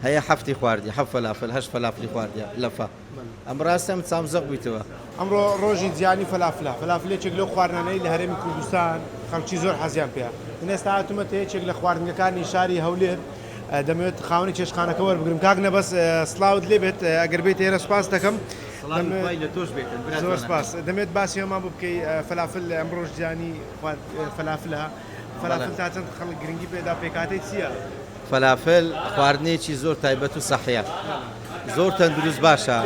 هەیە حەفتی خواردی حەف فەلافل هەشت فەلافلی خواردیە لەفە ئەم ڕاستە ئەم چاوم زەق بوویتەوە. ئەمڕۆ ڕۆژی جیهانی فەلافلە، فەلافل یەکێک لەو خواردنانەی لە هەرێمی کوردستان خەڵکی زۆر حەزیان پێیە، من ئێستا هاتوومەتە یەکێک لە خواردنگەکانی شاری هەولێر دەمەوێت خاوەنی چێشتخانەکە وەربگرم، کاک نەبەز سڵاوت لێ بێت ئەگەر بێیتە ئێرە سوپاست دەکەم. سڵاوی خوای لە تۆش بێتن برا زۆر جوانەکەم. سوپاس، دەمەوێت باسی ئەوەمان بۆ بکەی فەلافل ئەمڕۆ ڕۆژی جیهانی فەلافلە، فەلافل تا چەند خەڵک گرنگی پێدا پێکهاتەی چییە؟ فەلافل خواردنێکی زۆر تایبەت و سەحیە زۆر تەندروست باشە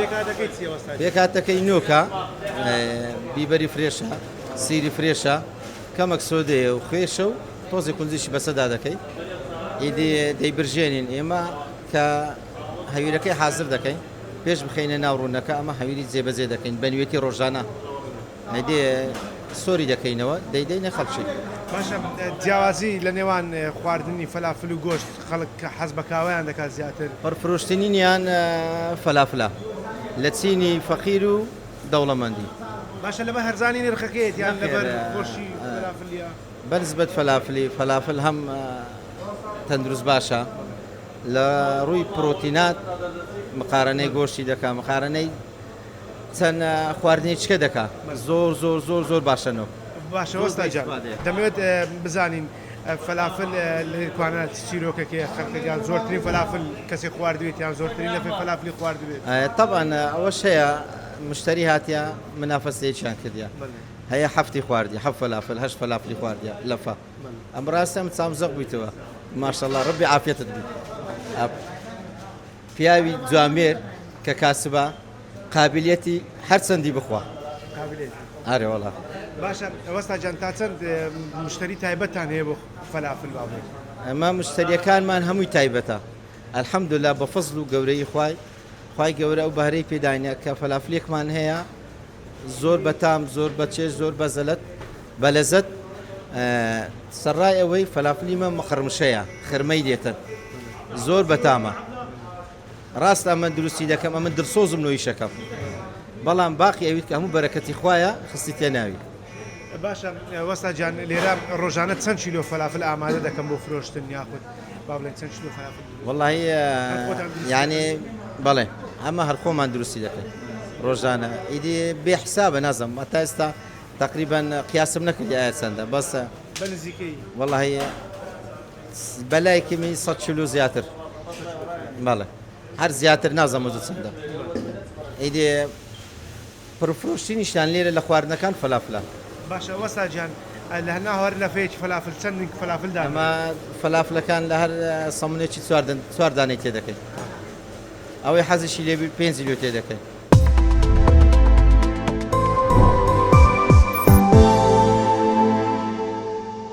پێکهاتەکەی نۆکە بیبەری فرێشە سیری فرێشە کەمەک سۆدەیە و خوێشە و تۆزی کونجیشی بەسەدا دەکەی ئیدی دەیبرژێنین ئێمە کە هەویرەکەی حازر دەکەین پێش بخینە ناو ڕوونەکە ئەمە هەویری جێبەجێ دەکەین بەنوێتی ڕۆژانە ئەدێ سۆری دەکەینەوە دەیدەینە خەڵکی. باشە جیاوازی لە نێوان خواردنی فەلافل و گۆشت خەڵک حەز بە کاوەیان دەکات زیاتر. پڕ فرۆشتنینیان فەلافلە لە چینی فەقیر و دەوڵەمەندی. باشە لەبەر هەرزانی نرخەکەیەتی یان لەبەر خۆشی فەلافلیە؟ بەنسبەت فەلافلی فەلافل هەم تەندروست باشە لە ڕووی پرۆتینات مقارەنەی گۆشتی دەکا مقارەنەی چەند خواردنێکیکە دەکا زۆر زۆر زۆر زۆر باشە نۆ. باشە وەستا گیان دەمەوێت بزانین فەلافل لە کوانە چ چیرۆکێک هەیە خەڵکە یان زۆرترین فەلافل کەسێک خواردبێت یان زۆرترین لەفەی فەلافلی خواردبێت؟ تەبعەن ئەوەش هەیە مشتەری هاتیە منافەسەیەکیان کردیە هەیە حەفتی خواردیە حەف فەلافل هەشت فەلافلی خواردیە لەفە ئەم ڕاستە ئەم چاوم زەق بوویتەوە ماشەڵا ڕەبی عافیەتت بی. پیاوی جوامێر کە کاسبە قابلیەتی هەر چەندی بخوا. قابلیەتی. ئەرێ وەڵا. باشە وەستا جان تا چەند مشتەری تایبەتتان هەیە بۆ فەلافل با بڵێین؟ ئەمە مشتەریەکانمان هەمووی تایبەتە الحمدللە بە فەزڵ و گەورەیی خوای خوای گەورە ئەو بەهرەی پێداینە کە فەلافلێکمان هەیە زۆر بەتام زۆر بەچێژ زۆر بەزەلەت بەلەزەت سەرڕای ئەوەی فەلافلی مە مقڕمشەیە خرمەی دێتن زۆر بەتامە ڕاست ئەمە دروستی دەکەم ئەمن دڵسۆزم لۆ ئیشەکەم بەڵام باقی ئەویت کە هەموو بەرەکەتی خوایە خستی تێناوی. باشە وەستا گیان لێرە ڕۆژانە چەند کیلۆ فەلافل ئامادە دەکەن بۆ فرۆشتن یاخود با بڵێن چەند کیلۆ فەلافل دروست وەڵی هەر خۆتان دروستی یعنی دەکەن؟ بەڵێ ئەمە هەر خۆمان دروستی دەکەین ڕۆژانە ئیدی بێ حسابە نازم تا ئێستا تقریبا قیاسم نەکردی ئایا چەندە بەس بە نزیکەی وەڵی بەلای کەمی 100 کیلۆ زیاتر بەڵێ هەر زیاتر نازم وەزو چەندە ئیدی پڕفرۆشتنیشتان لێرە لە خواردنەکان فەلافلە. باشە وەستا گیان لە ناو هەر لەفەیەکی فەلافل چەند دنک فەلافل دادەنێی؟ ئەمە فەلافلەکان لە هەر سەمونێکی چوار دانەی تێدەکەین ئەوەی حەزیشی لێ بی پێنجی لۆ تێدەکەین.